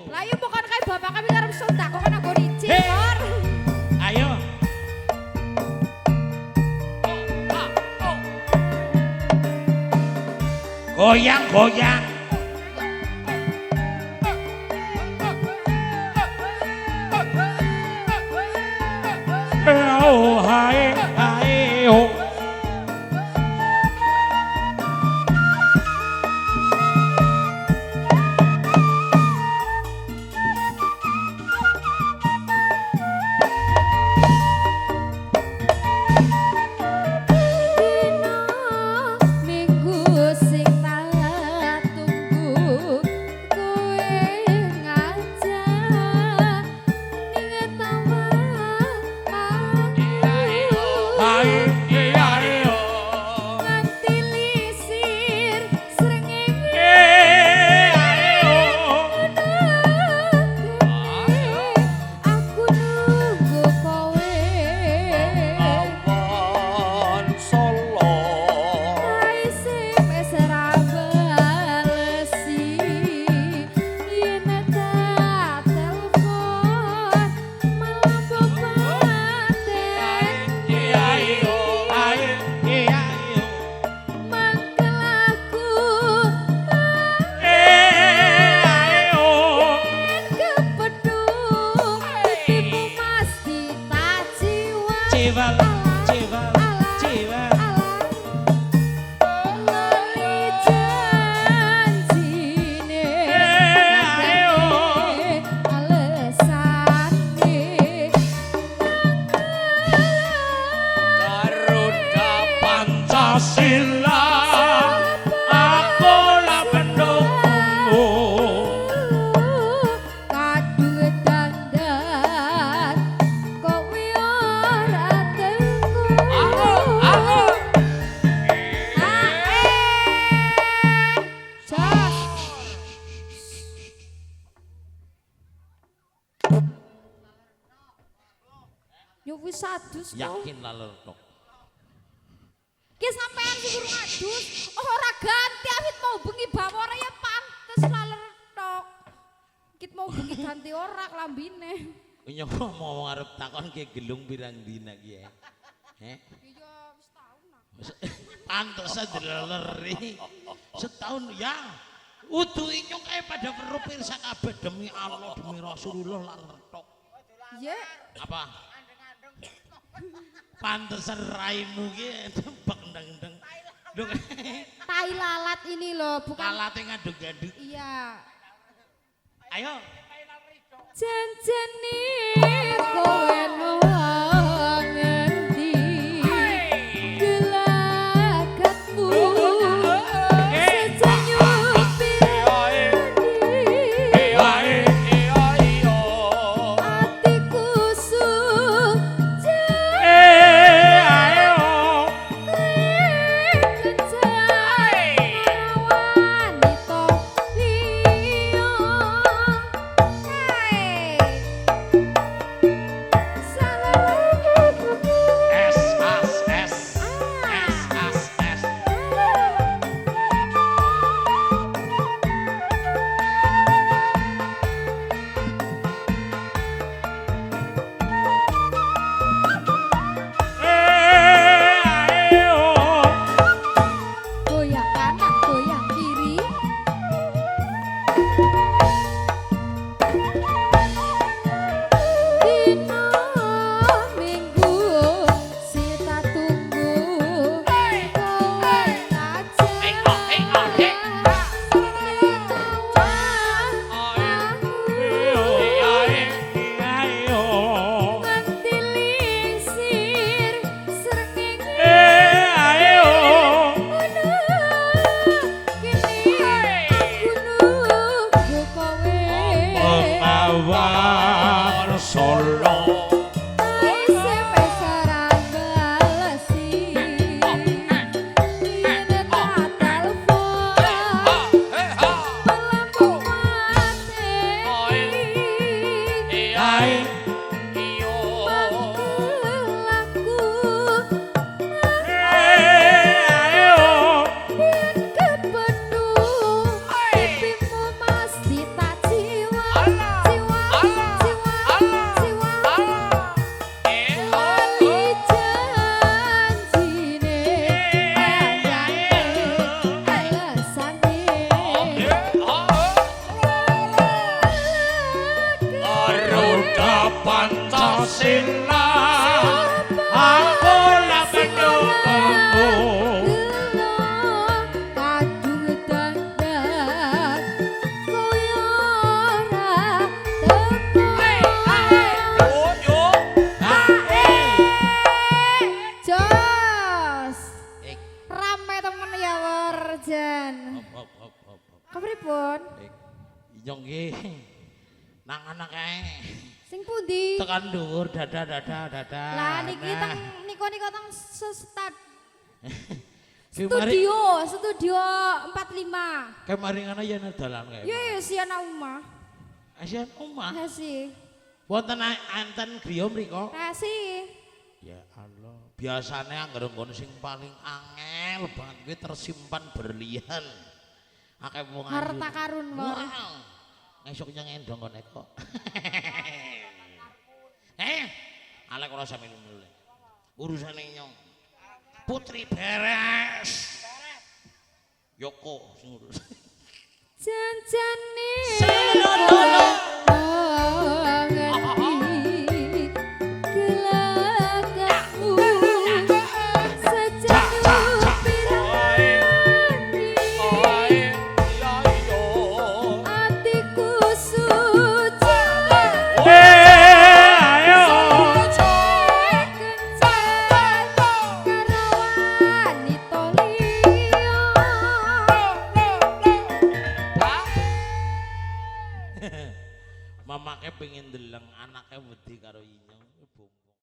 Lah iya bukan kae bapak kami arep sedekah kan nggo icip, Lor. Ayo. Goyang, goyang. Oh, hai, hai, oh. Dina minggu sing tak tunggu kowe ngajak ning taman Hai, hai, oh. nganti lisir srengenge Eh, ae, oh. aku nunggu kowe Awan Solo. SMS ra balesi yen tak telpon malah mbok pateni Ae, oh, ae, ae, oh. mangkel aku Eh, ae, oh. kepethuk pipimu mas ditajiwal Ciwal, ciwal, ciwal. Lali janjine Eh, ayo. alesane Garuda Pancasila, aku lah pendukungmu. Kadung dandan kowe ora tengku. Ae. Jos. Yo wis adus kok. Yakin laler tok. Ki sampean sing urung adus, ora ganti awit mau bengi bawara ya pantes laler tok. Kit mau bengi ganti ora klambine. Nyong mau arep takon ki gelung pirang dina ki ya. Heh. Iya wis tau nah. Pantes dileleri. Setahun ya. Udu inyong kae pada weruh pirsa kabeh demi Allah demi Rasulullah laler tok. Iya. Apa? Pantesan raimu ki tembak ndeng-ndeng. Lho Tai lalat ini loh, bukan lalate ngaduk-gaduk. Iya. Ayo. Janjane kowe nang ngendi gelagatmu senyum Ae, atiku suci eh, ayo. kencan wanita liya. Hey. Sila aku lah pendukungmu. Gelo kadung dandan koyo ora teko. Yo yo. Jos. Eh, Rame temen ya Warjan. hop hop hop hop hop. Kepripun? Eh, inyong ki nang anak kae. Sing pundi? Tekan dhuwur dada dada dada. Lah niki Nah. teng niko-niko teng sestad Kemari studio, studio 45. kemari ngono ya nang dalan kae. Yo yo siana omah. Asian omah. Kasih. Wonten anten griya mriko. Kasih. Ya Allah, biasane anggere nggon sing paling angel banget kuwi tersimpan berlian. Akeh wong ayu. Harta karun, Wor. Wow. Ngesuk nyang endong kon eko. Alek ora sami mulih. Urusane nyong. Putri beres. Yoko sing ngurus. Janjane Selolo. ngerti gelagakmu sejanuk pirani Ae ya yo. atiku suci Ayo. kencan karo wanita liya. Mamake pengen ndeleng anake wedi karo inyong. Bongko.